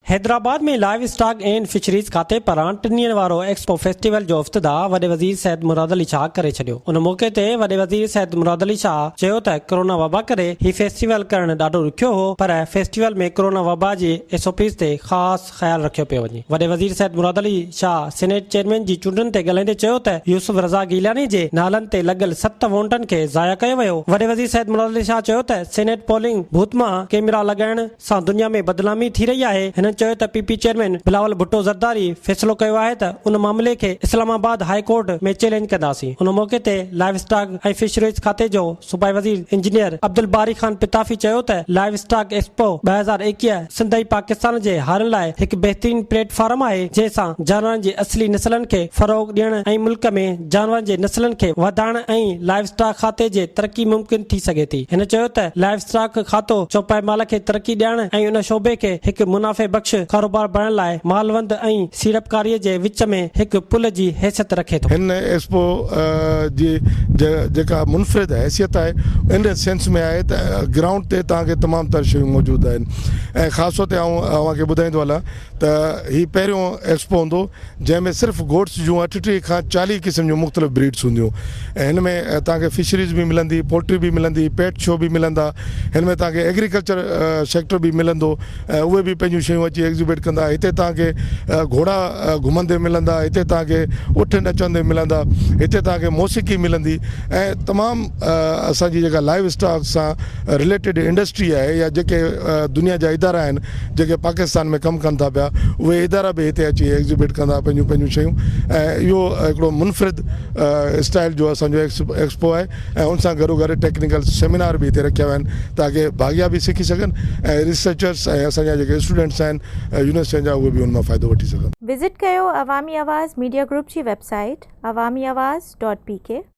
Hyderabad ۾ live stock and fisheries کاتي پاران ٽن ڏينهن وارو ايڪسپو فيسٽيول جو افتتاح وڏي وزير سيد مراد علي شاهه ڪري ڇڏيو. ان موقعي تي وڏي وزير سيد مراد علي شاهه چيو ته ڪرونا وبا ڪري هي فيسٽيول ڪرڻ ڏاڍو ڏکيو هو پر فيسٽيول ۾ ڪرونا وبا جي ايس او پيز تي خاص خيال رکيو پيو وڃي. وڏي وزير سيد مراد علي شاهه سينيٽ چيئرمين جي چونڊن تي ڳالهائيندي چيو ته يوسف رضا گيلاني جي نالن تي لڳل ست وونٽن کي ضايع ڪيو ويو. وڏي وزير سيد مراد علي شاهه چيو ته سينيٽ پولنگ بوٿ مان ڪيمرا لڳائڻ سان دنيا ۾ بدنامي ٿي رهي آهي، هنن چيو ته P P chairman Bilawal Bhutto Zardari فيصلو ڪيو آهي ته ان معاملي کي اسلام آباد هاء ڪورٽ ۾ چئلينج ڪنداسين، ان موقعي تي لائيو اسٽاڪ ۽ فشريز کاتي جو صوبائي وزير انجنيئر عبدالباري خان پتافي چيو ته live stock expo 2021 Sindh ۽ Pakistan جي هارين لاء هڪ بهترين پليٽ فارم آهي جنهن سان جانورن جي اصلي نسلن کي فروغ ڏيڻ ۽ ملڪ ۾ جانورن جي نسلن کي وڌائڻ ۽ لائيو اسٽاڪ کاتي جي ترقي ممڪن ٿي سگهي ٿي. هن چيو ته لائيو اسٽاڪ کاتو چوپائي مال کي ترقي ڏيڻ ۽ ان شعبي کي هڪ منافعي بخش ڪاروبار بڻائڻ لاء مالوند ۽ سيڙپڪاري جي وچ ۾ هڪ پل جي حيثيت رکي ٿو. هن ايڪسپو جي جيڪا منفرد حيثيت آهي ان سينس ۾ آهي ته گرائونڊ تي توهان کي تمام تر شيون موجود آهن ۽ خاص طور تي آئون اوهان کي ٻڌائيندو هلان ته هي پهريون ايڪسپو هوندو جنهن ۾ صرف گوٽس جون 38 کان 40 قسم جون مختلف بريڊس هونديون ۽ هن ۾ توهان کي فشريز به ملندي، پولٽري به ملندي، پيٽ شو به ملندا، هن ۾ توهان کي ايگريڪلچر سيڪٽر به ملندو ۽ اهي به پنهنجون شيون اچي ايگزيبٽ ڪندا، هتي توهان کي گهوڙا گهمندي ملندا، هتي توهان کي اٺ نچندي ملندا، هتي توهان کي موسيقي ملندي ۽ تمام اسان جي جيڪا لائيو اسٽاڪ سان رليٽيڊ انڊسٽري آهي يا جيڪي دنيا جا ادارا آهن جيڪي پاڪستان ۾ ڪم ڪن ٿا پيا اهي ادارا به هتي اچي ايگزيبٽ ڪندا پنهنجون پنهنجون شيون ۽ اهو هڪڙو منفرد اسٽائل جو اسان جو ايڪسپو آهي ۽ ان سان گڏو گڏ ٽيڪنيڪل سيمينار به هتي رکيا ويا آهن تاڪه ڀاڳيا به سکي سگهن ۽ ريسرچرس ۽ اسان جا جيڪي اسٽوڊنٽس آهن يونيورسٽين جا اهي به ان مان فائدو وٺي سگهن. وزٽ ڪيو عوامي آواز ميڊيا گروپ جي web site Awami Awaz dot P K.